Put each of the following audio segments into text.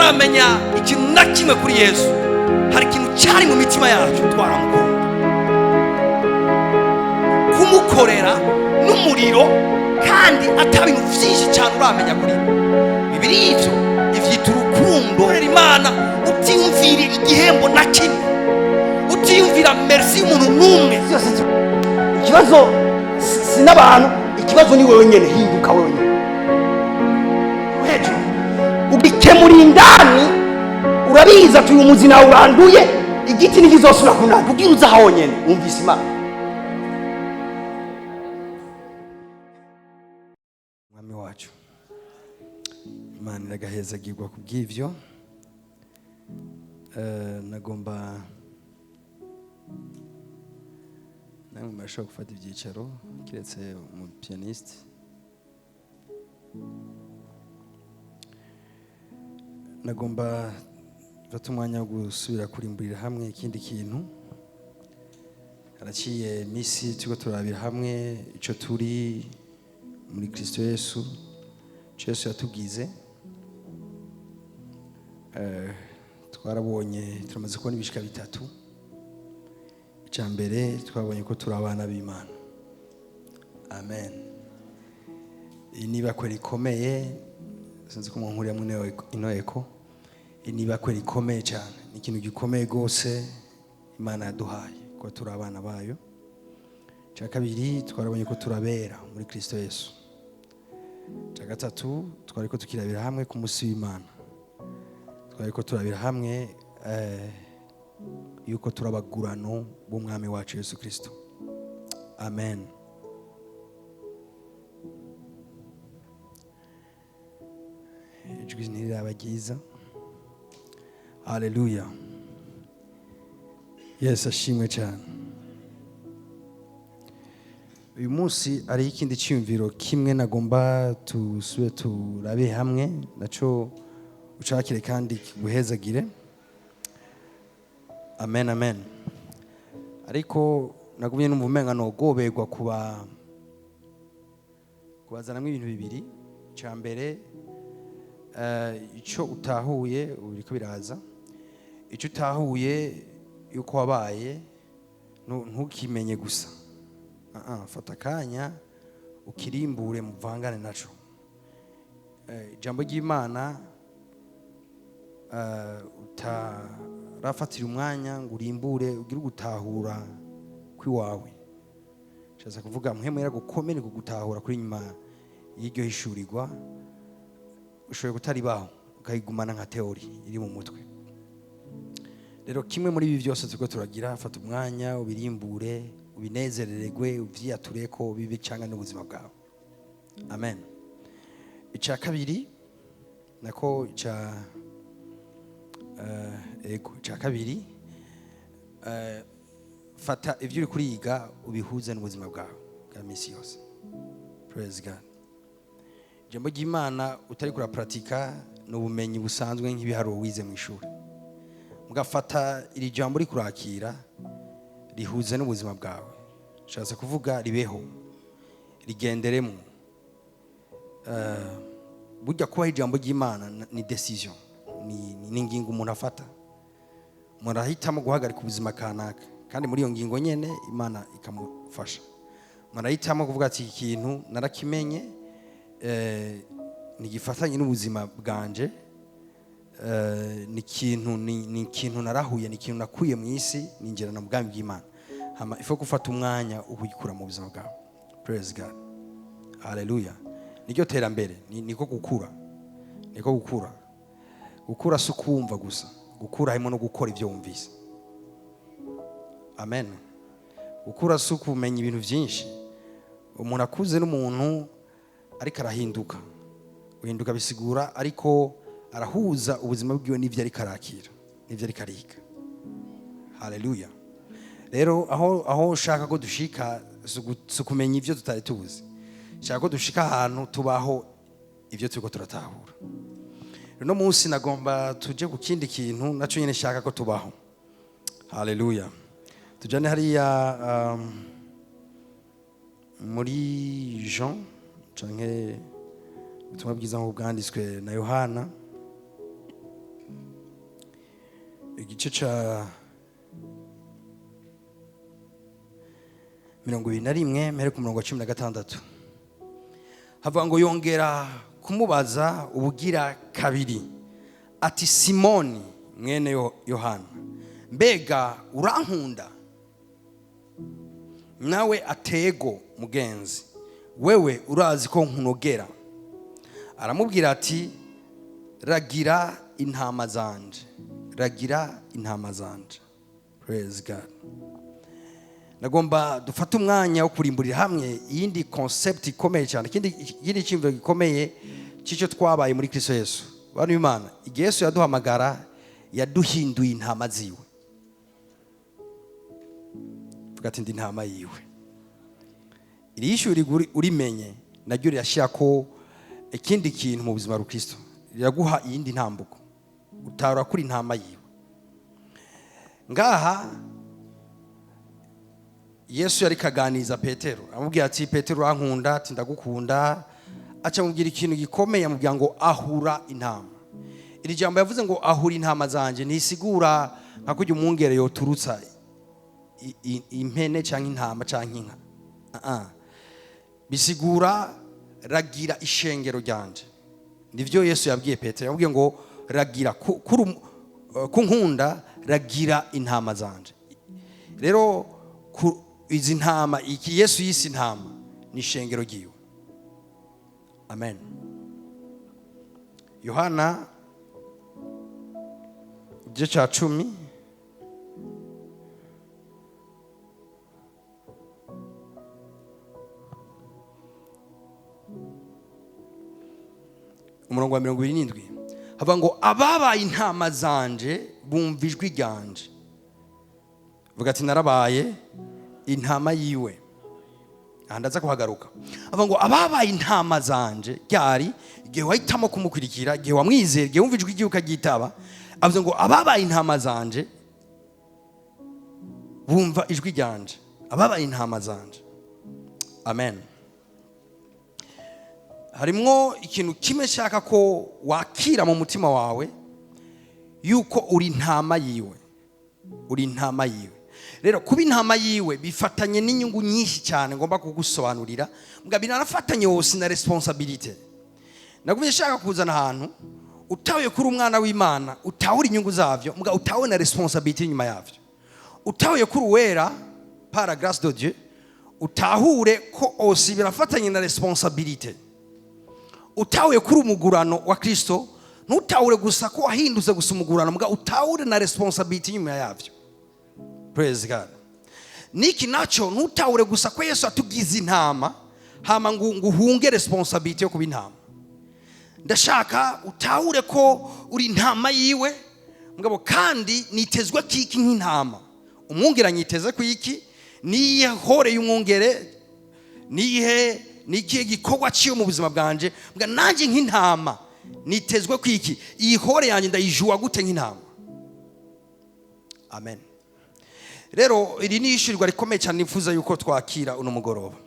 Tutaramenya ikintu na kimwe kuri Yesu, hari ikintu cyari mu mitima yacu, twaramukunda, kumukorera n'umuriro, kandi ata bintu byinshi cyane uramenya kuri we. Bibiri ivyo ivyita urukundo. Korera Imana utiyumvira igihembo na kimwe, utiyumvira merci y'umuntu n'umwe. Byose ikibazo si n'abantu, ikibazo ni wewe nyene. Hinduka wewe nyene hejuru, ugikemura indani. Urabizi ati uyu muzi nawe uranduye, igiti ntikizosubira kunanda. Ubwira uza honyene wumvise Imana. Mwami wacu, Imana iragahezagirwa ku bw'ibyo. Nagomba namwe murashobora gufata ibyicaro, keretse umupianiste. Nagomba mfate umwanya wo gusubira kurimburira hamwe ikindi kintu. Haraciye iminsi turiko turabira hamwe ico turi muri Kristo Yesu, ico Yesu yatugize. Twarabonye, turamaze kubona ibishika bitatu. Icya mbere, twabonye ko turi abana b'Imana. Amen. Iyi ni ibakwe rikomeye. Sinzi ko munkuriramwo ino eko. Iyi ni ibakwe rikomeye cyane, ni ikintu gikomeye rwose Imana yaduhaye, kuba turi abana bayo. Icya kabiri, twarabonye ko turabera muri Kristo Yesu. Icya gatatu, twari ko tukirabira hamwe ku munsi w'Imana, twari ko turabira hamwe yuko turi abagurano b'Umwami wacu Yesu Kristo. Amen. Ijwi ntiriraba ryiza. Haleluya, Yesu ashimwe cyane. Uyu munsi hariho ikindi cyiyumviro kimwe nagomba tusube turabe hamwe naco, ucakire kandi kiguhezagire. Amen, amen. Ariko nagumye numva umenga nogoberwa kuba kubazanamo ibintu bibiri. Icya mbere, icyo utahuye ubu biriko biraza, icyo utahuye yuko wabaye, ntukimenye gusa. Ah, ah, fata akanya ukirimbure, muvangane naco. Ijambo ry'Imana utarafatira umwanya ngo urimbure, ugire ugutahura kw'iwawe. Nshatse kuvuga mpwemu gukomere kugutahura kuri nyuma y'iryo hishurirwa, ushoboye kutaribaho ukayigumana nka théorie iri mu mutwe. Rero kimwe muri ibi byose turiko turagira, fata umwanya ubirimbure, ubinezerererwe, ubyiyatureko, bibe cyangwa n'ubuzima bwawe. Amen. Icya kabiri nako, icya ego, icya kabiri, fata ibyo uri kuriga ubihuze n'ubuzima bwawe bwa minsi yose. Praise God. Ijambo ry'Imana utari kuraparatika ni ubumenyi busanzwe nk'ibiharuro wize mu ishuri. Mugafata iri jambo uri kurakira, rihuze n'ubuzima bwawe. Nshatse kuvuga ribeho, rigenderemo. Burya kubaho ijambo ry'Imana ni décision, ni ingingo umuntu afata. Umuntu arahitamo guhagarika ubuzima kanaka, kandi muri iyo ngingo nyene Imana ikamufasha. Umuntu arahitamo kuvuga ati: "Iki kintu narakimenye, ntigifatanye n'ubuzima bwanje, ni ikintu narahuye, ni ikintu nakuye mu isi, ninjirana mu bwami bw'Imana." Hama ifo gufata umwanya ubikura mu buzima bwawe. Praise God, haleluya. Niryo terambere, niko gukura, niko gukura. Gukura si ukumva gusa, gukura harimo no gukora ibyo wumvise. Amen. Gukura si ukumenya ibintu byinshi. Umuntu akuze n'umuntu ariko arahinduka. Guhinduka bisigura ariko arahuza ubuzima bwiwe n'ibyo ariko arakira, n'ibyo ariko ariga. Haleluya. Rero aho ushaka ko dushika si ukumenya ibyo tutari tuzi, shaka ko dushika ahantu tubaho ibyo turiko turatahura. Uno munsi nagomba tuje ku kindi kintu nacyo nyine shaka ko tubaho. Haleluya. Tujane hariya muri Jean, canke ubutumwa bwiza nk'uko bwanditswe na Yohana. Igice ca 21, mpere ku murongo wa 16. Havuga ngo: "Yongera kumubaza ubugira kabiri ati: Simoni mwene Yohana, mbega urankunda? Nawe ati: Ego mugenzi, wewe urazi ko nkunogera. Aramubwira ati: Ragira intama zanje, ragira intama zanje." Praise God. Nagomba dufate umwanya wo kurimburira hamwe iyindi concept ikomeye cyane, ikindi cyiyumviro gikomeye cy'icyo twabaye muri Kristo Yesu. Bantu b'Imana, igihe Yesu yaduhamagara, yaduhinduye intama ziwe. Vuga ati: "Ndi intama yiwe." Iri shuri urimenye naryo rirashyira ko ikindi kintu mu buzima bwa Kristo, riraguha iyindi ntambuko, utahura kuri intama yiwe. Ngaha Yesu yari kaganiza Petero, amubwira ati: "Petero, urankunda?" Ati: "Ndagukunda." Aca amubwira ikintu gikomeye, amubwira ngo: "Ahura intama." Iri jambo yavuze ngo "ahura intama zanje" ntisigura nka kurya umwungere yoturutsa impene cyangwa intama cyangwa inka. Ah, ah. Bisigura ragira ishengero ryanje. Nivyo Yesu yabwiye Petero, yamubwiye ngo: "Ragira kunkunda, ragira intama zanje." Rero izi ntama, iki Yesu yise intama, ni ishengero ryiwe. Amen. Yohana igice cya 10, umurongo wa 27, havuga ngo: "Ababaye intama zanje bumva ijwi ryanje." Vuga ati: "Narabaye intama yiwe." Aha ndaza kuhagaruka. Avuga ngo: "Ababaye intama zanje." Ryari? Igihe wahitamo kumukurikira, igihe wamwizera, igihe wumva ijwi ryiwe ukaryitaba. Avuze ngo: "Ababaye intama zanje bumva ijwi ryanje." Ababaye intama zanje. Amen. Harimwo ikintu kimwe nshaka ko wakira mu mutima wawe, yuko uri intama yiwe, uri intama yiwe. Rero kuba intama yiwe bifatanye n'inyungu nyinshi cyane ngomba kugusobanurira, mbwa binanafatanye wose na responsabilité. Nagumye nshaka kuzana ahantu utahuye kuri umwana w'Imana, utahura inyungu zavyo, mbwa utahuye na responsabilité inyuma yavyo. Utahuye kuri uwera par la grâce de Dieu, utahure ko aussi birafatanye na responsabilité. Utahuye kuri umugurano wa Kristo, ntutahure gusa ko wahindutse gusa umugurano, mbwa utahure na responsabilité inyuma yavyo. Praise God. Niki naco, ntutahure gusa ko Yesu atugize intama, hama ngo uhunge responsabilité yo kuba intama. Ndashaka utahure ko uri intama yiwe, mugabo kandi nitezwe kiki nk'intama? Umwungere anyiteze ku iki? Niyihe rôle y'umwungere? Niyihe, nikihe gikorwa ciwe mu buzima bwanje? Mbwa nanjye nk'intama nitezwe ku iki? Iyi rôle yanjye ndayijuwa gute nk'intama? Amen. Rero iri ni ishyurirwa rikomeye cyane nifuza yuko twakira uno mugoroba.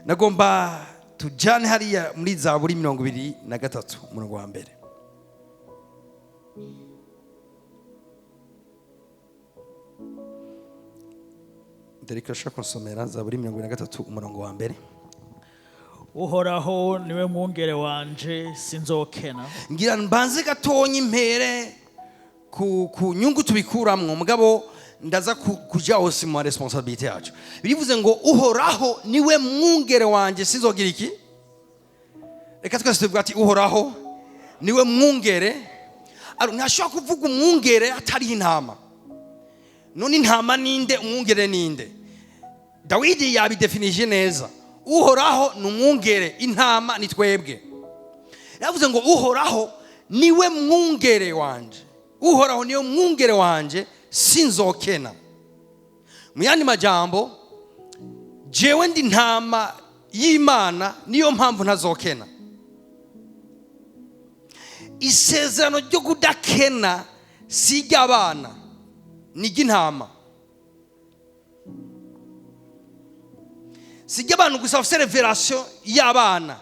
Nagomba tujyane hariya muri Zaburi 23, umurongo wa mbere. Derek, urashobora kunsomera Zaburi 23, umurongo wa mbere? Uhoraho niwe mwungere wanje, sinzokena. Ngira mbanze gatonya impere ku nyungu tubikuramwo, mugabo ndaza kuja hose mu responsabilité yacu. Birivuze ngo: "Uhoraho niwe mwungere wanje, sinzogira iki?" Reka twese tuvuga ati: "Uhoraho niwe mwungere." Ntashobora kuvuga umwungere atari intama. None intama ninde? Umwungere ninde? Dawidi yabidefinije neza: Uhoraho ni umwungere, intama ni twebwe. Yavuze ngo: "Uhoraho niwe mwungere wanje, Uhoraho niwe mwungere wanje, sinzokena." Mu yandi majambo, jewe ndi ntama y'Imana, niyo mpamvu ntazokena. Isezerano ryo kudakena si iry'abana, ni iry'intama. Si iry'abantu gusa bafite révélation y'abana,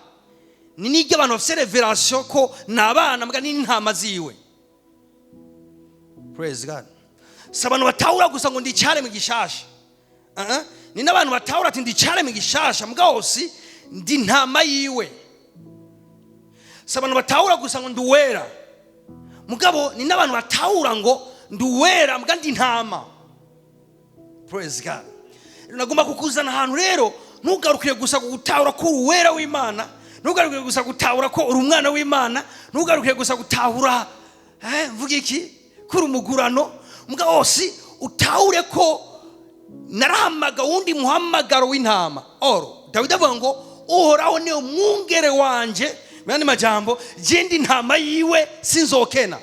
ni n'iry'abantu bafite révélation ko ni abana mbwa n'intama ziwe. Praise God. Si abantu batahura gusa ngo ndi icyaremwe gishasha. Ni n'abantu batahura ati ndi icyaremwe gishasha, mugabo si ndi ntama yiwe. Si abantu batahura gusa ngo ndi uwera, mugabo ni n'abantu batahura ngo ndi uwera mbwa ndi ntama. Praise God. Nagomba kukuzana ahantu rero, ntugarukire gusa gutahura ko uri uwera w'Imana, ntugarukire gusa gutahura ko uri umwana w'Imana, ntugarukire gusa gutahura, mvuga iki, ko uri umugurano, mugabo wose utahure ko narahamagara wundi muhamagaro w'intama. Oro Dawidi avuga ngo Uhoraho niwe mwungere wanje, mu yandi majambo je ndi intama yiwe, sinzokena.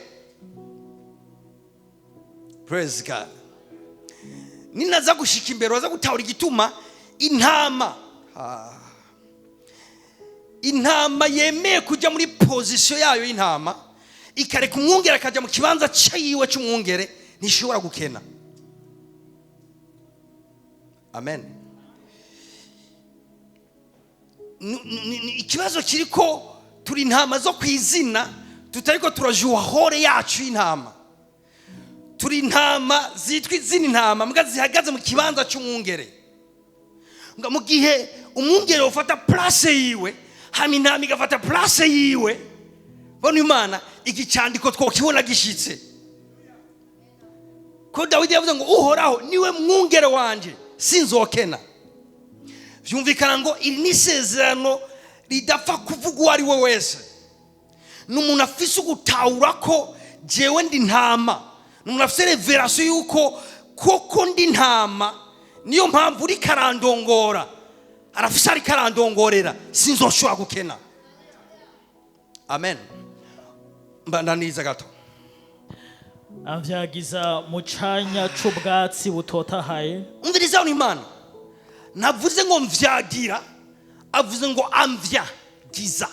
Praise God. Ninaza gushika imbere waza gutahura igituma intama yemeye kujya muri position yayo y'intama, ikareka umwungere akajya mu kibanza cyiwe cy'umwungere, ntishobora gukena. Amen. Ikibazo kiri ko turi intama zo ku izina, tutariko turajuwa rôle yacu y'intama. Turi intama zitwa izina intama, mbwa zihagaze mu kibanza cy'umwungere. Mbwa mu gihe umwungere ufata place yiwe, hama intama igafata place yiwe, bona Imana iki cyandiko twokibona gishitse ko Dawidi yavuze ngo Uhoraho niwe mwungere wanje, sinzokena. Byumvikana ngo iri ni isezerano ridapfa kuvuga uwo ari we wese. Ni umuntu afise ugutahura ko jewe ndi ntama, ni umuntu afise révélation yuko koko ndi ntama, niyo mpamvu uri karandongora, arafise ariko arandongorera, sinzoshobora gukena. Amen. Mbandaniriza gato. Amvyagiza mu canya c'ubwatsi butotahaye. Umviriza hano, Imana navuze ngo mvyagira, avuze ngo amvyagiza.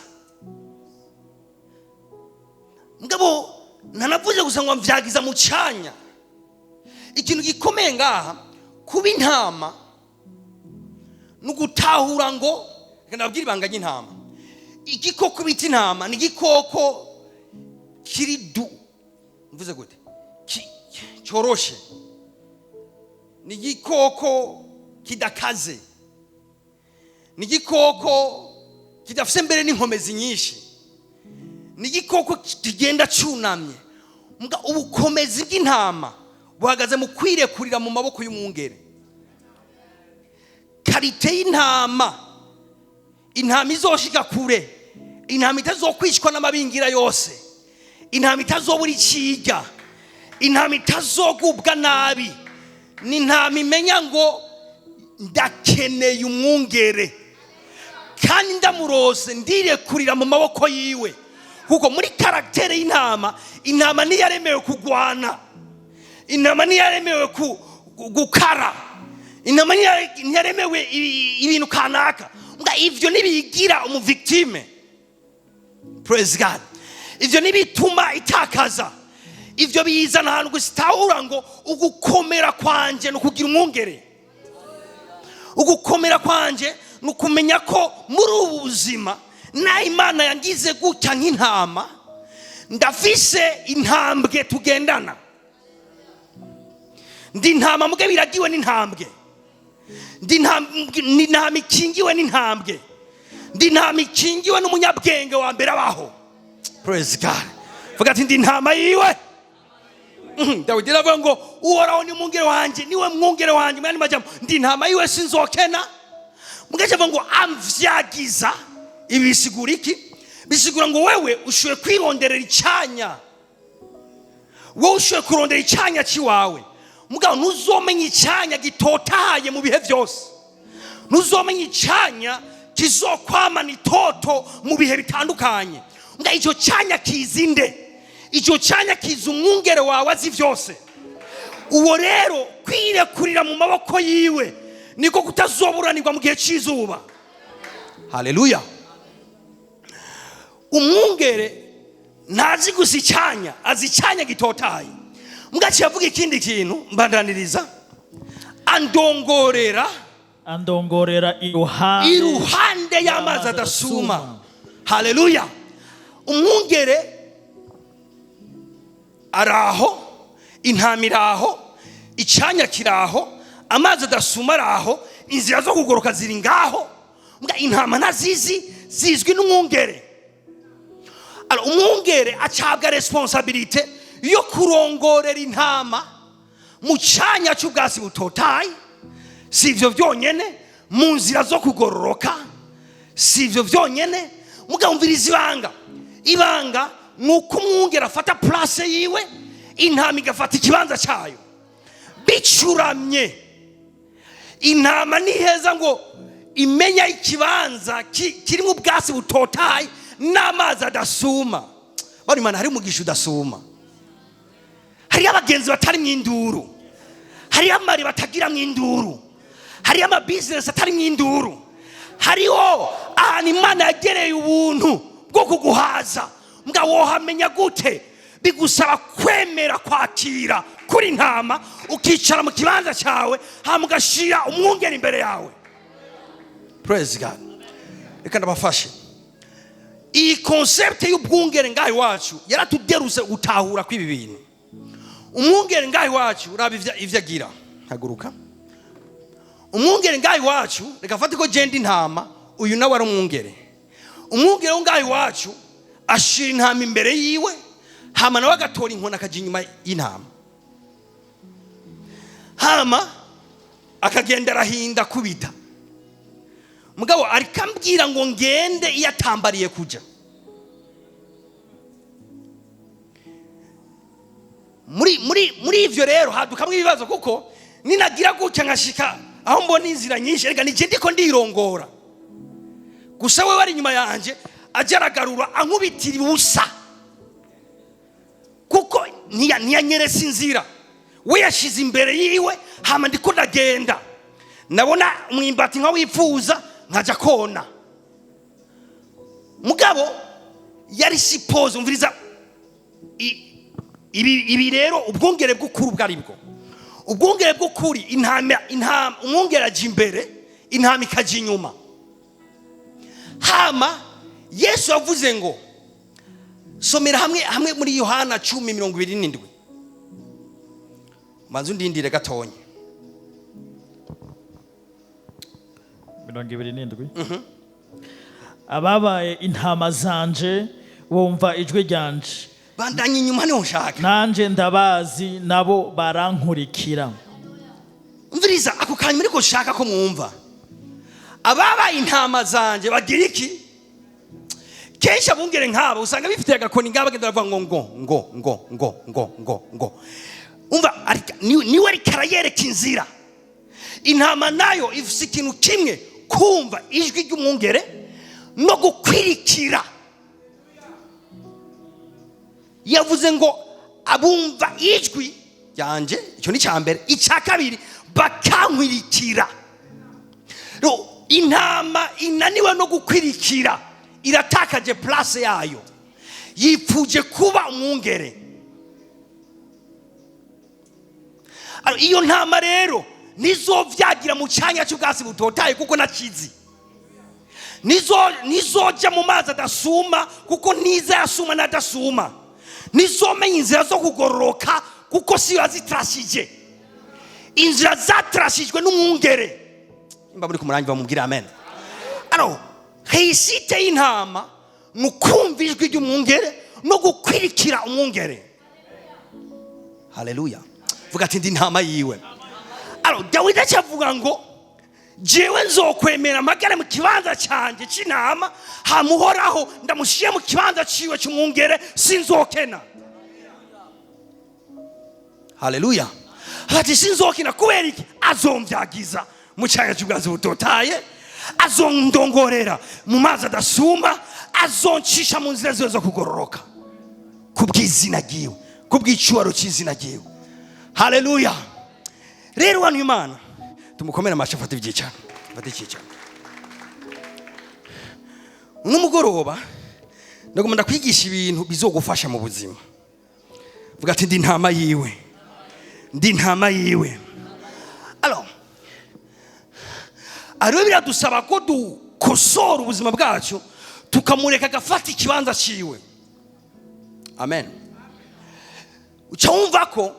Mugabo ntanavuze gusa ngo amvyagiza mu canya. Ikintu gikomeye ngaha kuba intama ni ugutahura ngo, reka ndababwire ibanga ry'intama. Igikoko bita intama ni igikoko kiri doux, mvuze gute, cyoroshe, ni igikoko kidakaze, ni igikoko kidafite mbere n'inkomezi nyinshi, ni igikoko kigenda cyunamye. Mbwa ubukomezi bw'intama buhagaze mu kwirekurira mu maboko y'umwungere. Qualité y'intama, intama izoshika kure, intama itazokwicwa n'amabingira yose, intama itazobura ikirya, intama itazogubwa nabi, ni intama imenya ngo ndakeneye umwungere, kandi ndamurose ndirekurira mu maboko yiwe. Kuko muri caractère y'intama, intama ntiyaremewe kugwana, intama ntiyaremewe gukara, intama ntiyaremewe ibintu kanaka. Mbwa ivyo nibigira umuvictime. Praise God. Ivyo nibituma itakaza, ivyo bizana ahantu gusa itahura ngo ugukomera kwanje ni ukugira umwungere, ugukomera kwanje ni ukumenya ko muri ubu buzima na Imana yangize gutya nk'intama, ndafise intambwe tugendana. Ndi intama muge biragiwe n'intambwe, ndi ni intama ikingiwe n'intambwe, ndi intama ikingiwe n'umunyabwenge wa mbere abaho. Praise God. Vuga ati ndi intama yiwe. Dawidi aravuga ngo Uhoraho ni umwungere wanjye, niwe mwungere wanjye, mu yandi majambo ndi intama yiwe, sinzokena. Mugace avuga ngo amvyagiza. Ibi bisigura iki? Bisigura ngo wewe ushoboye kwironderera icyanya, wowe ushoboye kurondera icyanya cy'iwawe, mugabo ntuzomenya icyanya gitotahaye mu bihe byose, ntuzomenya icyanya kizokwamana itoto mu bihe bitandukanye. Mbwa icyo cyanya kizinde, icyo cyanya kiza umwungere wawe azi byose. Uwo rero kwirekurira mu maboko yiwe niko kutazoburanirwa mu gihe cy'izuba. Haleluya. Umwungere ntazi gusa icyanya, azi icyanya gitotahaye. Mbwa avuga ikindi kintu, mbandaniriza: andongorera. Andongorera iruhande iruhande y'amazi adasuma. Haleluya. Umwungere araho. Intama iraho, icanya kiraho, amazi adasuma araho, inzira zo kugoroka ziri ngaho. Mbwa intama ntazizi, zizwi n'umwungere. Alors, umwungere acabwa responsabilité yo kurongorera intama mu canya cy'ubwatsi butotaye. Si ivyo byonyene, mu nzira zo kugororoka. Si ivyo byonyene, mugabo ibanga, ibanga ni uko umwungere afata place yiwe, intama igafata ikibanza cyayo. Bicuramye, intama ntiheza ngo imenya ikibanza kirimo ubwatsi butotaye n'amazi adasuma. Bari Imana, hari umugisha udasuma, hariyo abagenzi batari mu induru, hariyo amari batagira mu induru, hariyo amabizinesi atari mu induru, hariho ahantu Imana yagereye ubuntu bwo kuguhaza. Mbwa wohamenya gute? Bigusaba kwemera kwakira kuri ntama, ukicara mu kibanza cyawe, hama ugashyira umwungeri imbere yawe. Praise God. Reka ndabafashe. Iyi concept y'ubwungere ngaho iwacu yaratuderuse gutahura kw'ibi bintu. Umwungere ngaho iwacu, uraba ivyo agira. Haguruka. Umwungere ngaho iwacu, reka fate ko genda intama, uyu nawe ari umwungere. Umwungere wo ngaho iwacu ashira intama imbere yiwe, hama nawe agatora inkoni, akajya inyuma y'intama, hama akagenda arahinda akubita. Mugabo ariko ambwira ngo ngende iyo atambariye kuja. Muri ivyo rero hadukamwo ibibazo, kuko ninagira gutya nkashika aho mbona inzira nyinshi, reka nije ndiko ndirongora gusa, we wari inyuma yanje aja aragarura ankubitira ubusa, kuko ntiyanyeretse inzira. We yashize imbere yiwe, hama ndiko ndagenda, nabona umwimbati nka wifuza nkaja kona. Mugabo yari supposé, umviriza, ibi rero, ubwungere bw'ukuri ubwo ari bwo ubwungere bw'ukuri, intama, umwungere aja imbere, intama ikaja inyuma. Hama Yesu yavuze ngo, somera hamwe muri Yohana 10:27. Manze undindire gatonya. 27. Ababaye intama zanje bumva ijwi ryanje. Bandanye inyuma, niho nshaka. Nanje ndabazi, nabo barankurikira. Umviriza ako kanyuma, ariko nshaka ko mwumva. Ababaye intama zanje bagira iki? Kenshi abungere nk'abo usanga bifitiye agakoni ngabo, bagenda baravuga ngo ngo ngo ngo ngo ngo ngo ngo. Umva, niwe ariko arayereka inzira. Intama nayo ifise ikintu kimwe: kumva ijwi ry'umwungere no gukwirikira. Yavuze ngo abumva ijwi ryanje, icyo ni icya mbere. Icya kabiri, bakankwirikira. Intama inaniwe no gukwirikira iratakaje place yayo, yipfuje kuba umwungere. Iyo ntama rero nizovyagira mu cyanya cy'ubwatsi butotaye, kuko nakizi. Nizoja mu mazi adasuma, kuko niza yasuma n'adasuma. Nizomenya inzira zo kugororoka, kuko siyo yazitrashije. Inzira zatrashijwe n'umwungere. Nimba muri kumurangi bamubwira amen. Alors, réussite y'intama ni ukumva ijwi ry'umwungere no gukwirikira umwungere. Haleluya. Vuga ati: "Ndi intama yiwe." Alors, Dawidi acavuga ngo: "Jewe nzokwemera mpagare mu kibanza cyanjye cy'intama, hamuhoraho ndamushyire mu kibanza ciwe cy'umwungere, sinzokena." Haleluya. Ati: "Sinzokena." Kubera iki? Azomvyagiza mu cyanya cy'ubwazi butotaye, azondongorera mu mazi adasuma, azoncisha mu nzira ziwe zo kugororoka kubw'izina ryiwe, kubw'icyubahiro cy'izina ryiwe. Haleluya. Rero hano Imana tumukomere amashyi. Afate ibyicaro, afate icyicaro. Uno mugoroba ndagomba ndakwigisha ibintu bizogufasha mu buzima. Vuga ati: "Ndi intama yiwe, ndi intama yiwe." Alors, ariwe biradusaba ko dukosora ubuzima bwacu, tukamureka agafata ikibanza ciwe. Amen. Uca wumva ko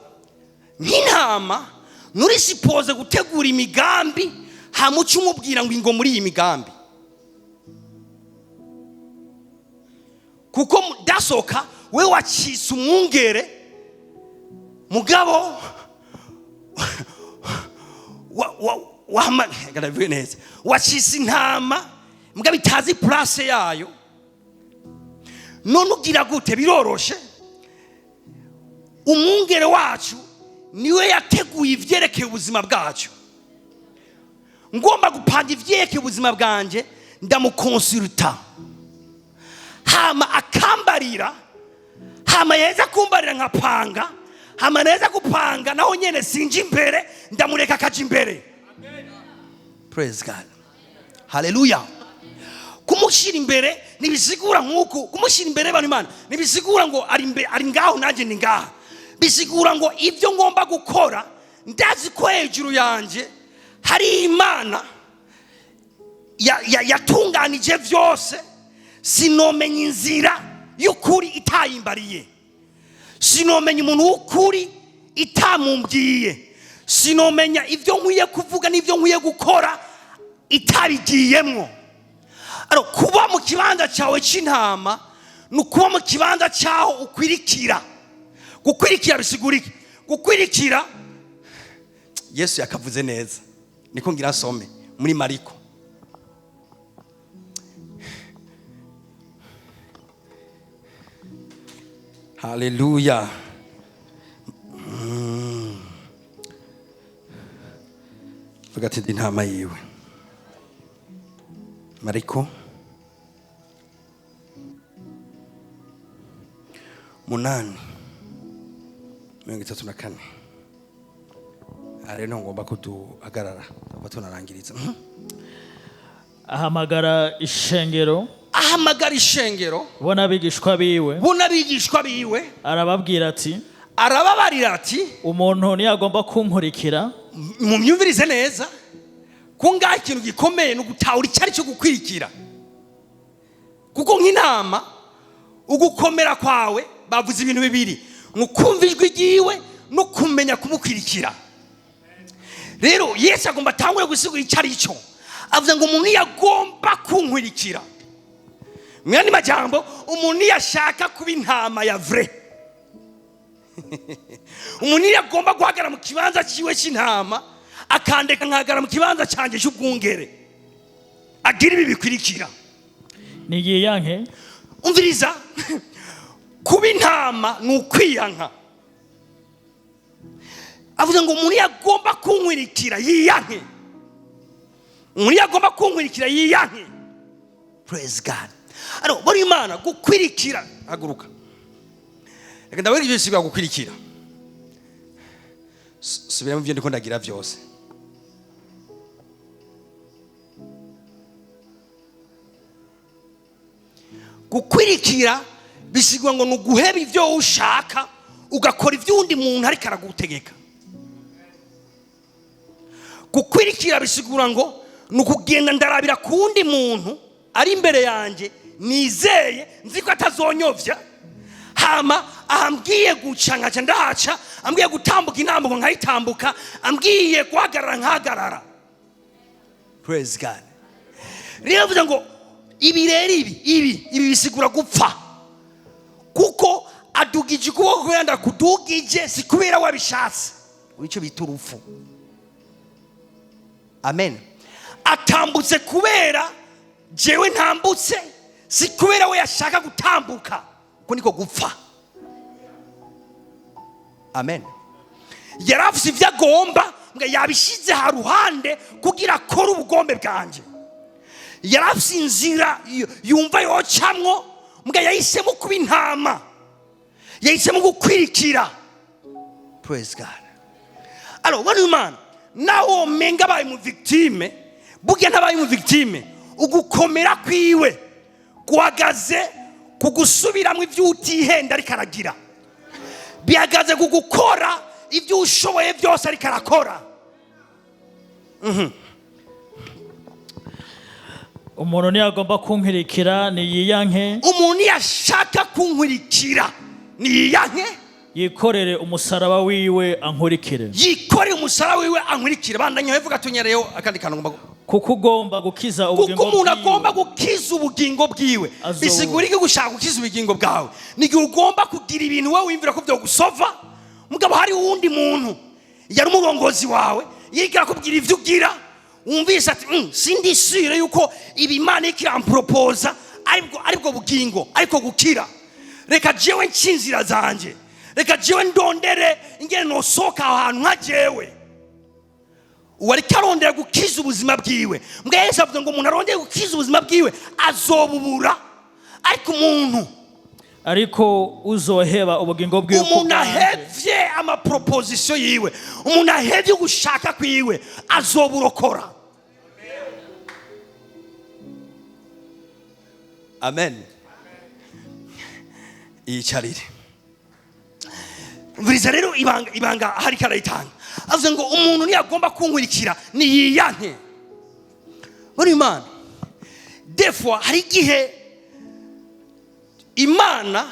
Nk'intama nturi supposé gutegura imigambi, hama uce umubwira ngo ingo muri iyi migambi, kuko dasoka we wacitse umwungere, mugabo reka ndabivuge neza, wacitse intama mugabo itazi place yayo. None ugira gute? Biroroshe. Umwungere wacu niwe yateguye ivyerekeye ubuzima bwacu. Ngomba gupanga ivyerekeye ubuzima bwanjye, ndamukonsulta, hama akambarira, hama yeza kumbarira nkapanga, hama neza gupanga naho nyene sinje imbere, ndamureka akaja imbere. Praise God, haleluya. Kumushyira imbere ntibisigura nk'uku kumushyira imbere y'abantu Imana, ntibisigura ngo ari imbere, ari ngaho nanjye ni ngaha. Bisigura ngo ibyo ngomba gukora, ndazi ko hejuru yanjye hari Imana yatunganije byose. Sinomenya inzira y'ukuri itayimbariye, sinomenya umuntu w'ukuri itamumbwiye, sinomenya ibyo nkwiye kuvuga n'ibyo nkwiye gukora itabigiyemwo. Alors, kuba mu kibanza cyawe cy'intama ni ukuba mu kibanza cyaho ukwirikira. Gukwirikira bisigura iki? Gukwirikira, Yesu yakavuze neza, niko ngira nsome muri Mariko. Haleluya. Vuga ati: "Ndi intama yiwe." Mariko 8:34. Aha rero ngomba ko duhagarara, tuba tunarangiriza. Ahamagara ishengero Ahamagara ishengero bo n'abigishwa biwe, bo n'abigishwa biwe, arababwira ati: Arababarira ati: "Umuntu niyagomba kunkurikira," Mumyumvirize neza ko ngaho ikintu gikomeye ni ugutahura icyo ari cyo gukwirikira, kuko nk'intama ugukomera kwawe bavuze ibintu bibiri: ni ukumva ijwi ryiwe no kumenya kumukwirikira. Rero Yesu agomba atangure gusigura icyo ari cyo. Avuze ngo umuntu yagomba kunkurikira, mu yandi majambo, umuntu yashaka kuba intama ya vrai, umuntu iyo agomba guhagarara mu kibanza cyiwe cy'intama, akandeka nkahagarara mu kibanza cyanjye cy'ubwungere, agira ibi bikurikira: Niyiyanke. Umviriza, kuba intama ni ukwiyanka. Avuze ngo umuntu iyo agomba kunkurikira yiyanke. Umuntu iyo agomba kunkurikira yiyanke. Praise God. Alors, buri Imana gukwirikira, haguruka, reka ndabona ibyo bisigaye gukwirikira. Subiramo ibyo ndiko ndagira byose. Gukwirikira bisigwa ngo ni uguheba ibyo ushaka, ugakora iby'undi muntu ariko aragutegeka. Gukwirikira bisigura ngo ni ukugenda ndarabira ku wundi muntu ari imbere yanjye, nizeye, nzi ko atazonyovya, hama ambwiye guca nkaca ndahaca, ambwiye gutambuka intambuko nkayitambuka, ambwiye guhagarara nkahagarara. Praise God. Rero bivuze ngo ibi rero ibi bisigura gupfa, kuko adugije ukuboko kubera ndakudugije, si kubera wabishatse. Nicyo bita urupfu. Amen. Atambutse kubera jewe ntambutse, si kubera we yashaka gutambuka. Uko niko gupfa. Amen. Yari afise ibyo agomba ngo yabishyize haruhande kugira akore ubugombe bwanjye. Yari afise inzira yumva yocamwo, mbwa yahisemo kuba intama, yahisemo gukwirikira. Praise God. Alors, bano Imana nawe womenga abaye mu victime, burya ntabaye mu victime. Ugukomera kwiwe guhagaze ku gusubiramo ibyo utihenda ariko aragira, bihagaze ku gukora ibyo ushoboye byose ariko arakora. Umuntu ntiyagomba kunkurikira niyiyanke. Umuntu yashaka kunkurikira niyiyanke. Yikorere umusaraba wiwe ankurikire. Yikorere umusaraba wiwe ankurikire. Bandanya hevuga, tunyereyo akandi kantu ngomba Kuko ugomba gukiza kuko ubugingo umuntu agomba bwiwe gukiza ubugingo bwiwe. Bisigura iki gushaka gukiza ubugingo bwawe? Ni igihe ugomba kugira ibintu wowe wiyumvira ko byogusova, mugabo hari uwundi muntu yari umurongozi wawe yigira akubwira ibyo ugira, wumvise ati sindi sûre yuko ibi Imana iriko iramporopoza aribwo bugingo, ariko gukira. Reka jewe nce inzira zanje, reka jewe ndondere ingene nosohoka aho hantu nka jewe." Uwo ariko arondera gukiza ubuzima bwiwe. Mbwa Yesu avuga ngo umuntu arondeye gukiza ubuzima bwiwe azobubura, ariko umuntu Ariko uzoheba ubugingo bwiwe ku umuntu bwanjye, ahevye ama propositions yiwe, umuntu ahevye ugushaka kwiwe, azoburokora. Amen. Iyicarire. Mviriza rero ibanga. Ibanga hariko arayitanga, avuze ngo umuntu niyagomba kunkurikira niyiyanke. Muri Imana, des fois hari igihe Imana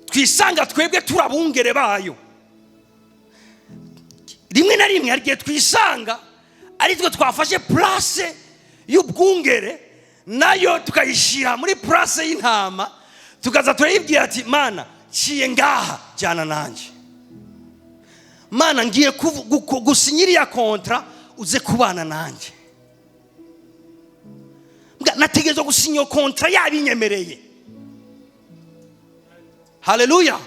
twisanga twebwe turabungere bayo. Rimwe na rimwe hari igihe twisanga ari twe twafashe place y'ubwungere, nayo tukayishyira muri place y'intama, tukaza turayibwira ati: "Mana, ciye ngaha, jyana nanjye. Mana, ngiye gusinya iriya contrat, uze kubana nanjye." Mbwa, nategerezwa gusinya iyo contrat yabinyemereye. Haleluya!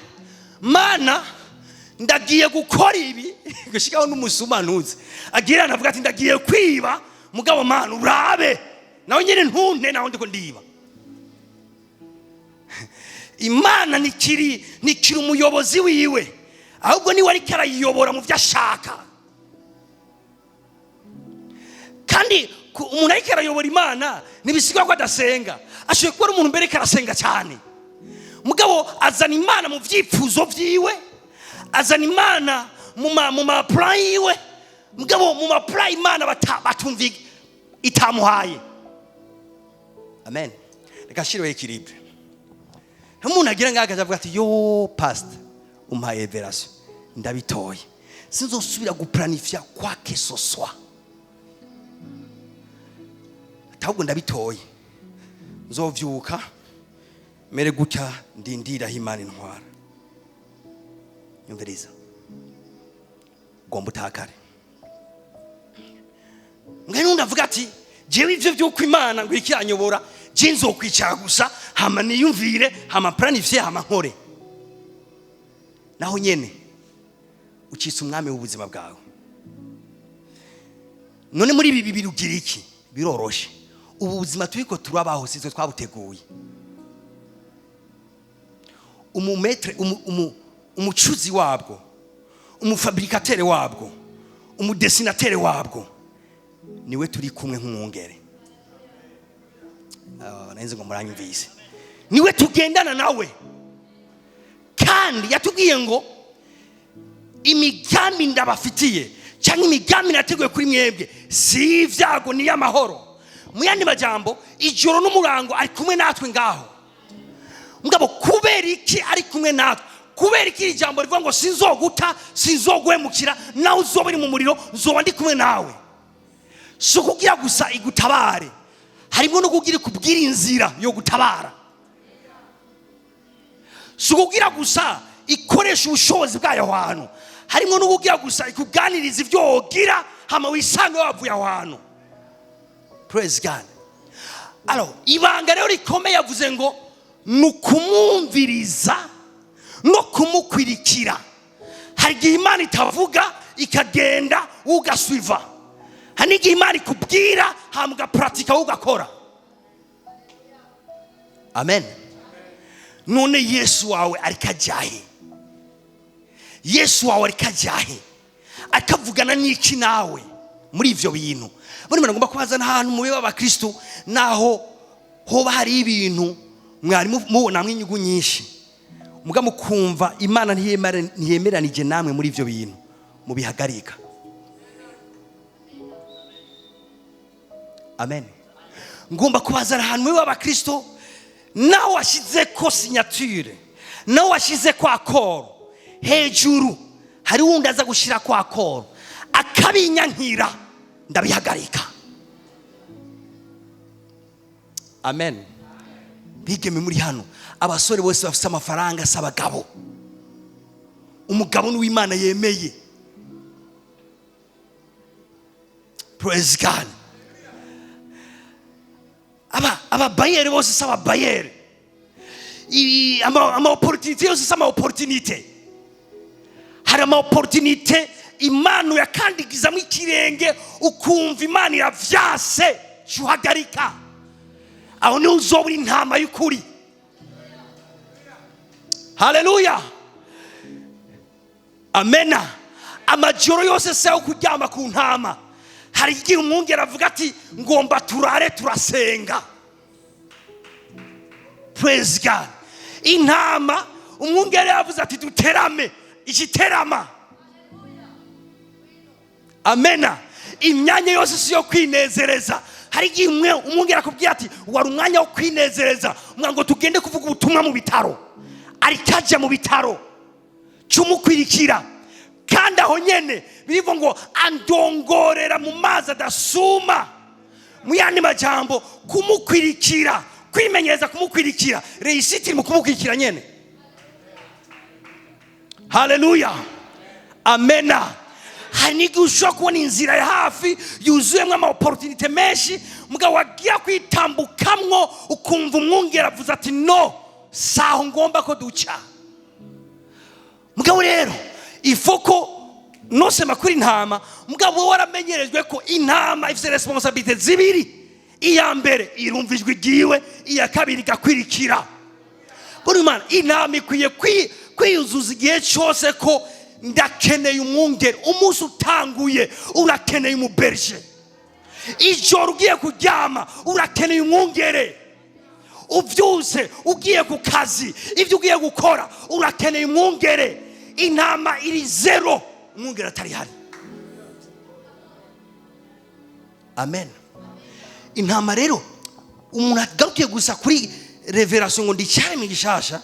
Mana, ndagiye gukora ibi, gushikaho n'umusuma ntuzi agira anavuga ati: "Ndagiye kwiba, mugabo Mana urabe nawe nyine ntunte nawe ndiko ndiba." Imana ntikiri umuyobozi wiwe, ahubwo niwe ariko arayiyobora mu byo ashaka. Kandi umuntu ariko arayobora Imana ntibisigwa ko adasenga. Ashoboye kuba ari umuntu mbere ariko arasenga cyane, mugabo azana Imana mu byifuzo byiwe, azana Imana mu ma plans yiwe, mugabo mu ma plans Imana batumvi itamuhaye. Amen. Reka shyireho équilibre. Umuntu agira ngaho akaza avuga ati: "Yo pastor, umpaye révélation, ndabitoye, sinzosubira guplanifya quoi que ce soit, ahubwo ndabitoye, nzovyuka mere gutya, ndindira aho Imana intwara." Nyumviriza, ugomba utakare. Mwe nundi avuga ati: "Jewe ivyo vy'uko Imana ngo ikiranyobora, je nzokwicara gusa, hama niyumvire, hama planifye, hama nkore." Naho nyene ucitse umwami w'ubuzima bwawe. None muri ibi bibiri ugira iki? Biroroshe. Ubu buzima turiko turabaho sitwe twabuteguye. Umu maître, umucuzi wabwo, umu fabricateur wabwo, umu dessinateur wabwo, niwe turi kumwe nk'umwungere. Ah, nari ngo muranyumvise. Niwe tugendana nawe, kandi yatubwiye ngo imigambi ndabafitiye cyangwa imigambi nateguye kuri mwebwe si ibyago, ni iy'amahoro. Mu yandi majambo, ijoro n'umurango ari kumwe natwe ngaho. Mugabo kubera iki ari kumwe natwe? Kubera iki iri jambo rivuga ngo sinzoguta, sinzoguhemukira, nawe uzoba uri mu muriro nzoba ndi kumwe nawe? Si ukugira gusa igutabare, harimo no kugira ikubwira inzira yo gutabara. Si ukugira gusa ikoresha ubushobozi bwayo aho hantu, harimo no kugira gusa ikuganiriza ibyo wogira, hama wisange wavuye aho hantu. Praise God. Alors, ibanga rero rikomeye yavuze ngo ni ukumwumviriza no kumukurikira. Hari igihe Imana itavuga, ikagenda ugasuiva. Hari n'igihe Imana ikubwira, hama ugapuratika, ugakora. Amen. None Yesu wawe ariko ajyahe? Yesu wawe ariko ajyahe? Akavugana n'iki nawe muri ibyo bintu? Buri muntu agomba kubazana ahantu mube b'abakristo, naho hoba hari ibintu mwari mubonamwo inyungu nyinshi, muga mukumva Imana ntiyemeranije namwe muri ibyo bintu, mubihagarika. Amen. Ngomba kubazana ahantu mube b'abakristo, nawe washyize ko signature, Nawe washyize kwa koro hejuru, hari wundi aza gushyira kwa koro akabinyankira, ndabihagarika. Amen. Bigeme muri hano, abasore bose bafite amafaranga si abagabo. Umugabo ni uw'Imana yemeye. Praise God. Ababayeri bose si ababayeri. Ama opportunité yose si ama opportunité. Hari ama opportunité Imana uyakandagizamo ikirenge, ukumva Imana iravyase, uhagarika. Aho niho uzobura intama y'ukuri. Haleluya, amena. Amajoro yose si ayo kuryama ku ntama. Hari igihe umwungeri avuga ati ngomba turare turasenga. Praise God. Intama umwungeri yavuze ati duterame, ikiterama. Amena. Imyanya yose si yo kwinezereza. Hari igihe umwungeri akubwira ati wari umwanya wo kwinezereza, umwana ngo tugende kuvuga ubutumwa mu bitaro, ariko ajya mu bitaro cumukwirikira. Kandi aho nyene birivuga ngo andongorera mu mazi adasuma. Mu yandi majambo, kumukwirikira, kwimenyereza kumukwirikira, réussite mu kumukwirikira nyene. Haleluya, amena. Hari n'igihe ushobora kubona inzira ya hafi yuzuyemo ama opportunité menshi, mugabo wagiye kwitambukamwo ukumva umwungeri avuze ati no, saho ngomba ko duca. Mugabo rero ifoko nosema kuri intama, mugabo wowe waramenyerejwe ko intama ifite responsabilité zibiri: iya mbere irumva ijwi ryiwe, iya kabiri igakwirikira. Buri Imana, intama ikwiye kwiyuzuza igihe cyose ko ndakeneye umwungeri. Umunsi utanguye urakeneye umu berger, ijoro ugiye kuryama urakeneye umwungere, ubyuse ugiye ku kazi, ibyo ugiye gukora urakeneye umwungere. Intama iri zéro umwungere atari hari. Amen. Intama rero, umuntu agarukiye gusa kuri révélation ngo ndi icyaremwe gishasha,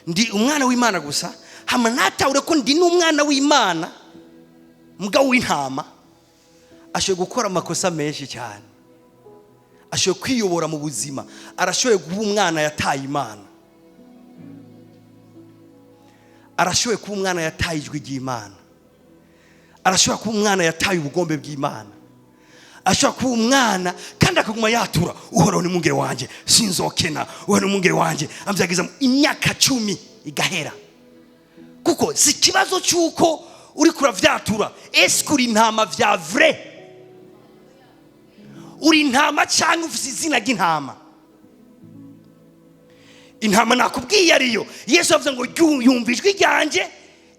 ndi umwana w'Imana gusa, hama natahure ko ndi n'umwana w'Imana mugabo w'intama, ashoboye gukora amakosa menshi cyane, ashoboye kwiyobora mu buzima, arashoboye kuba umwana yataye Imana, arashoboye kuba umwana yataye ijwi ry'Imana, arashobora kuba umwana yataye ubugombe bw'Imana, ashobora kuba umwana kandi akaguma yatura: "Uhoraho ni umwungere wanjye, sinzokena, Uhoraho ni umwungere wanjye." Ambyageza imyaka 10 igahera. Kuko si ikibazo cy'uko uri kuravyatura. Ese uri intama vya vrai? Uri intama cyangwa ufite izina ry'intama? Intama nakubwiye ariyo Yesu yavuze ngo yumva ijwi ryanjye,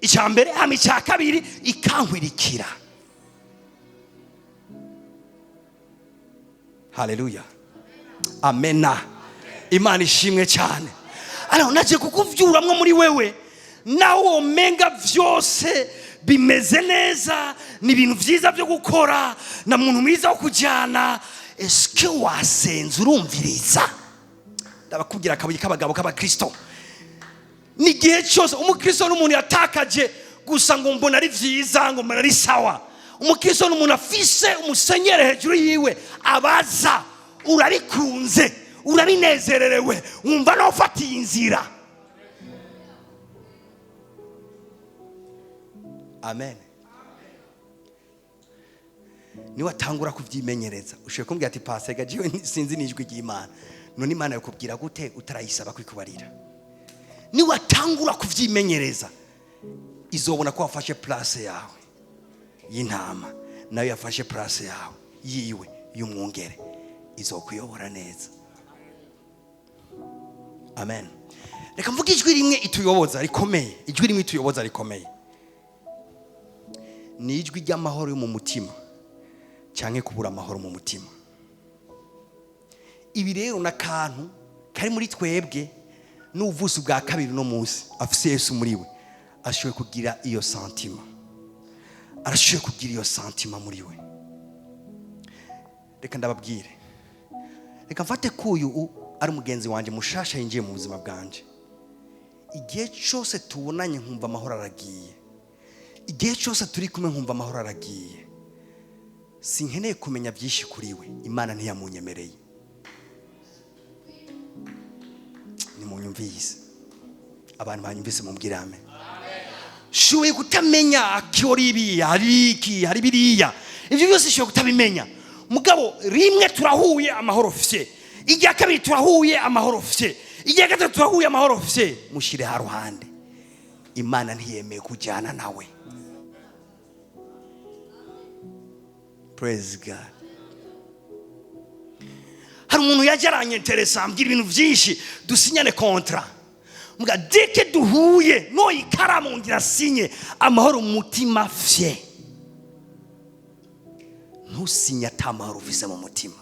icya mbere, hama icya kabiri ikankwirikira. Haleluya, amena. Imana ishimwe cyane. Ariko naje kukuvyuramwo muri wewe, naho womenga vyose bimeze neza, ni ibintu vyiza byo gukora, na muntu mwiza wo kujyana. Eske wasenze urumviriza? Ndabakubwira akabuye k'abagabo k'abakristo ni igihe cyose umukristo n'umuntu yatakaje gusa ngo mbona ari vyiza, ngo mbona ari sawa. Umukristo n'umuntu afise umusenyere hejuru yiwe abaza: urabikunze, urabinezererewe, wumva nawe ufatiye inzira? Amen. Niwe atangura kubyimenyereza. Ushobora kumbwira ati: "Pasega, jewe sinzi n'ijwi ry'Imana." None Imana yakubwira gute utarayisaba kwikubarira? Niwe atangura kubyimenyereza, izobona ko wafashe place yawe y'intama, nayo yafashe place yawe yiwe y'umwungere, izokuyobora neza. Amen. Reka mvuge ijwi rimwe ituyoboza rikomeye. Ijwi rimwe ituyoboza rikomeye ni ijwi ry'amahoro yo mu mutima cyangwa kubura amahoro mu mutima. Ibi rero ni akantu kari muri twebwe. N'ubuvuzi bwa kabiri uno munsi afise Yesu muri we, ashoboye kugira iyo sentiment, arashoboye kugira iyo sentiment muri we. Reka ndababwire, reka mfate ko uyu ari umugenzi wanjye mushasha yinjiye mu buzima bwanje. Igihe cyose tubonanye nkumva amahoro aragiye, igihe cyose turi kumwe nkumva amahoro aragiye, sinkeneye kumenya byinshi kuri we. Imana ntiyamunyemereye. Nimunyumvise, abantu banyumvise mumbwire amen. Shuye kutamenya akora ibi, hari iki, hari biriya, ibyo byose shuye kutabimenya. Mugabo rimwe turahuye, amahoro fye. Irya kabiri turahuye, amahoro fye. Irya gatatu turahuye, amahoro fye. Mushyire haruhande, Imana ntiyemeye kujyana nawe. Praise God. Hari umuntu yajya aranyenteresa, ambwira ibintu byinshi, dusinyane kontra. Mbwa deke duhuye no ikaramu ngira sinye, amahoro mu mutima fye. Ntusinye atamahoro ufise mu mutima,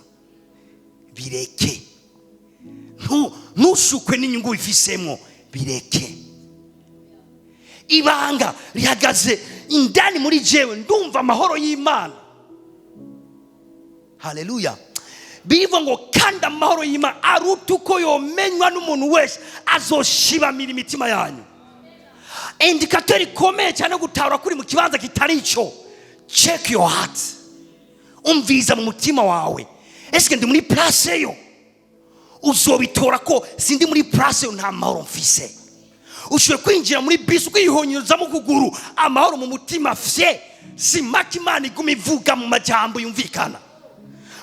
bireke. Ntushukwe n'inyungu wifisemo, bireke. Ibanga rihagaze indani muri jewe, ndumva amahoro y'Imana. Haleluya. Bivuga ngo kandi amahoro y'Imana aruta uko yomenywa n'umuntu wese, azoshibamira imitima yanyu. Indicateur ikomeye cyane gutahura kuri mu kibanza kitari ico, check your heart. Umviza mu mutima wawe, eske ndi muri place yo? Uzobitora ko sindi muri place yo, nta mahoro mfise. Ushoboye kwinjira muri bisi ukihonyozamo ukuguru, amahoro mu mutima fye. Si make Imana iguma ivuga mu majambo yumvikana.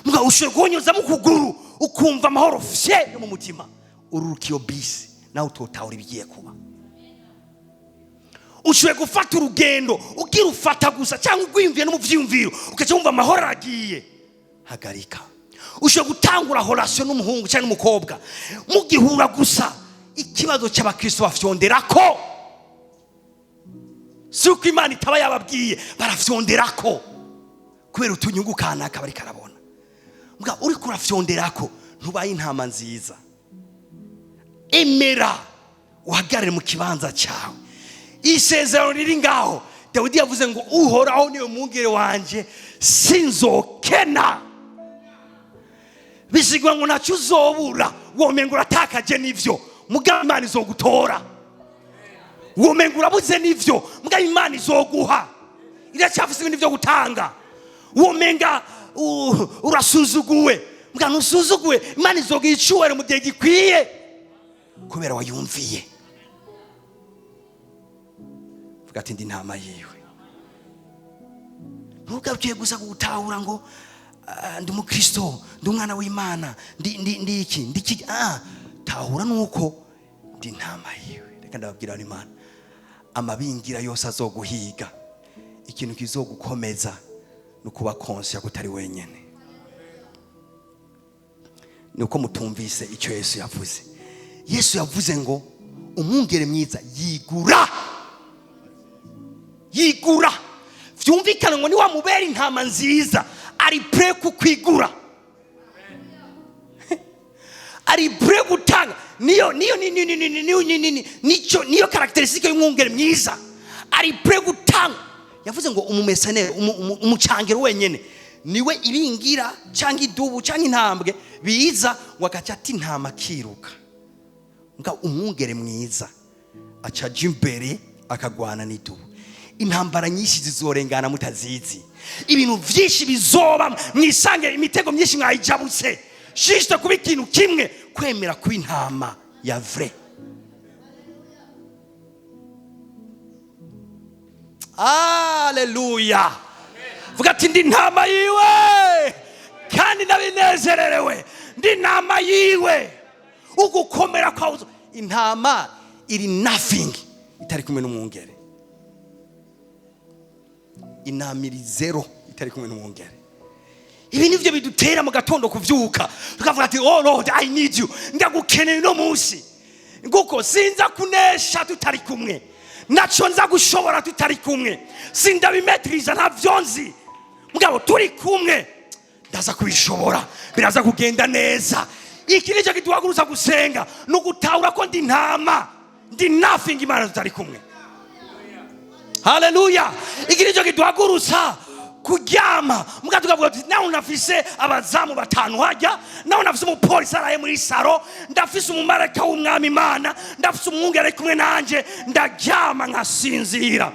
Mbwa ushoboye guhonyozamo ukuguru ukumva amahoro fye yo mu mutima, ururuka iyo bisi nawe utotahura ibigiye kuba. Ushoboye gufata urugendo ugira ufata gusa cyangwa ugwiyumviye no mu vyiyumviro ukaca wumva amahoro aragiye, hagarika. Ushoboye gutangura relation n'umuhungu cyangwa n'umukobwa, mugihura gusa, ikibazo cy'abakristo bafyondera ko si uko Imana itaba yababwiye, barafyondera ko kubera utunyungu kanaka bariko arabona. Mbwa uriko urafyondera ko ntubaye intama nziza. Emera uhagarare mu kibanza cyawe. Isezerano riri ngaho, Dawidi yavuze ngo Uhoraho niwe mwungere wanje, sinzokena. Bisigwa ngo ntacyo uzobura. Womenga uratakaje n'ivyo, mugabo Imana izogutora. Womenga urabuze n'ivyo, mugabo Imana izoguha, iracyafise ibintu byo gutanga. Womenga urasuzuguwe, mugabo ntusuzuguwe, Imana izoguha icyubahiro mu gihe gikwiye kubera wayumviye. Vuga ati ndi intama yiwe. Ntugarukiye gusa gutahura ngo ndi umukristo, ndi umwana w'Imana, ndi iki, ndi iki. Tahura nuko ndi intama yiwe. Reka ndababwira Imana, amabingira yose azoguhiga, ikintu kizogukomeza ni ukuba conscient ko utari wenyene. Ni uko mutumvise icyo Yesu yavuze. Yesu yavuze ngo umwungere mwiza yigura, yigura. Vyumvikana ngo niwamubera intama nziza, ari prêt kukwigura, ari prêt gutanga. Niyo niyo ni ni ni ni ni ni ni ni nico niyo caractéristique y'umwungere mwiza, ari prêt gutanga. Yavuze ngo umumesenere, umucangero wenyene niwe ibingira cyangwa idubu cyangwa intambwe biza ngo agaca ati intama akiruka. Nga umwungere mwiza aca aja imbere akagwana n'idubu. Intambara nyinshi zizorengana mutazizi, ibintu byinshi bizoba mwisange, imitego myinshi mwayijabutse, juste kuba ikintu kimwe, kwemera kuba intama ya vrai. Haleluya. Vuga ati ndi intama yiwe kandi ndabinezererewe, ndi intama yiwe. Ugukomera kwawe, intama iri nothing itari kumwe n'umwungere. Intama iri zero itari kumwe n'umwungere. Ibi nivyo bidutera mu gatondo kuvyuka tukavuga ati oh Lord, I need you, ndagukeneye uno munsi, nguko sinza kunesha tutari kumwe, naco nza gushobora tutari kumwe, sindabimetriza, ntavyo nzi, mugabo turi kumwe ndaza kubishobora, biraza kugenda neza. Iki nicyo kiduhaguruza gusenga, ni ugutahura ko ndi intama, ndi nothing Imana tutari kumwe. Haleluya. Iki nicyo kiduhaguruza. Kuryama mbwa tukavuga tuti nawe unafise abazamu batanu hajya, nawe unafise umupolisi araye muri saro, ndafise umumarayika w'umwami Imana, ndafise umwungere ari kumwe nanje, ndaryama nkasinzira.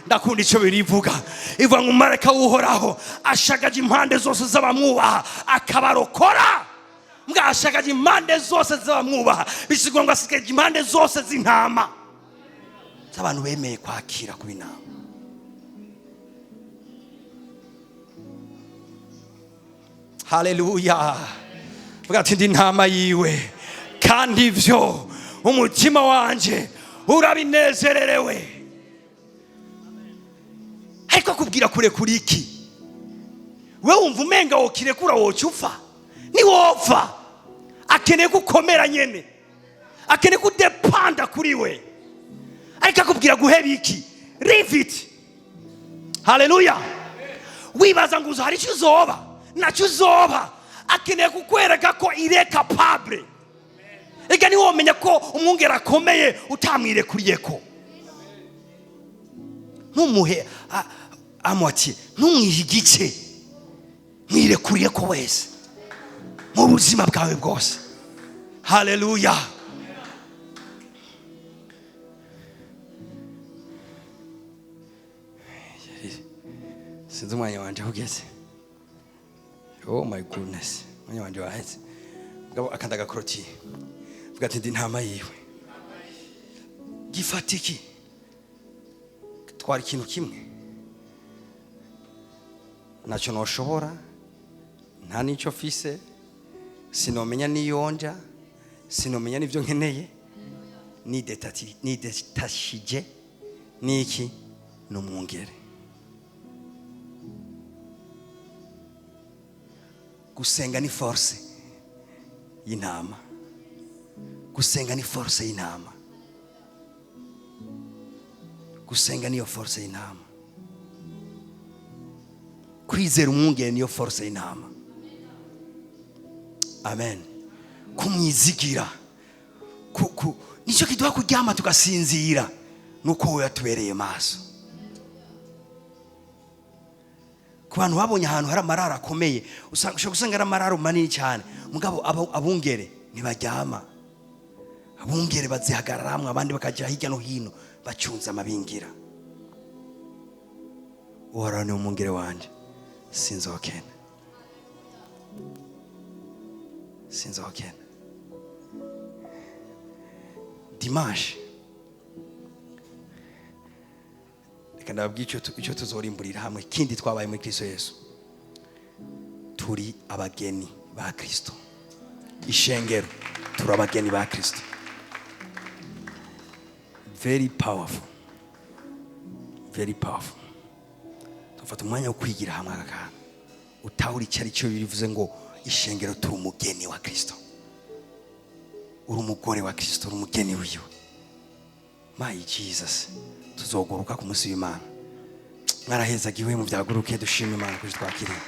Ndakunda icyo birivuga, ivuga ngo umumarayika w'Uhoraho ashagaje impande zose z'abamwubaha akabarokora. Mbwa ashagaje impande zose z'abamwubaha, bisigura ngo asigaje impande zose z'intama z'abantu bemeye kwakira kuba intama. Haleluya. Vuga ati ndi intama yiwe, kandi ivyo umutima wanje urabinezererewe. Ariko akubwira kurekura iki? We wumva umenga wokirekura woca upfa? Niwopfa. Akeneye gukomera nyene, akeneye kudepanda kuri we. Ariko akubwira guheba iki? Leave it. Haleluya. Wibaza ngo hari icyo uzoba? Nacyo uzoba. Akeneye kukwereka ko ire capable. Ega niwomenya ko umwungere akomeye utamwirekuriye ko. Ntumuhe amwati, ntumwihe igice, mwirekuriye ko wese mu buzima bwawe bwose. Haleluya. Sinzi umwanya wanje ugeze. Oh my goodness, umwanya wanje waheze. Mugabo akanda agakoroti, vuga ati ndi intama yiwe. Gifata iki? Twara ikintu kimwe ntacyo noshobora, nta n'icyo mfise, sinomenya n'iyonja, sinomenya n'ibyo nkeneye, nidetashije n'iki? N'umwungere. Gusenga ni force y'intama. Gusenga ni force y'intama. Gusenga niyo force y'intama. Kwizera umwungere niyo force y'intama. Amen. Kumwizigira nicyo kiduha kuryama tugasinzira, nuko we yatubereye maso. Ku bantu babonye ahantu hari amararo akomeye, ushobora gusanga ari amararo manini cyane, mugabo abungere ntibaryama. Abungere bazihagararamwe, abandi bakajya hirya no hino bacunze amabingira. Uhoraho ni umwungere wanje, sinzokena, sinzokena. Dimanche reka ndababwira icyo tuzorimburira hamwe. Kindi twabaye muri Kristo Yesu, turi abageni ba Kristo. Ishengero, turi abageni ba Kristo. Very powerful, very powerful. Tufata umwanya wo kwigira hamwe aka kantu, utahura icyo ari cyo bivuze ngo ishengero turi umugeni wa Kristo. Uri umugore wa Kristo, uri umugeni wiwe. My Jesus, tuzoguruka ku munsi w'Imana. Mwarahezagiwe, mu byaguruke dushima Imana kuri twakiriye.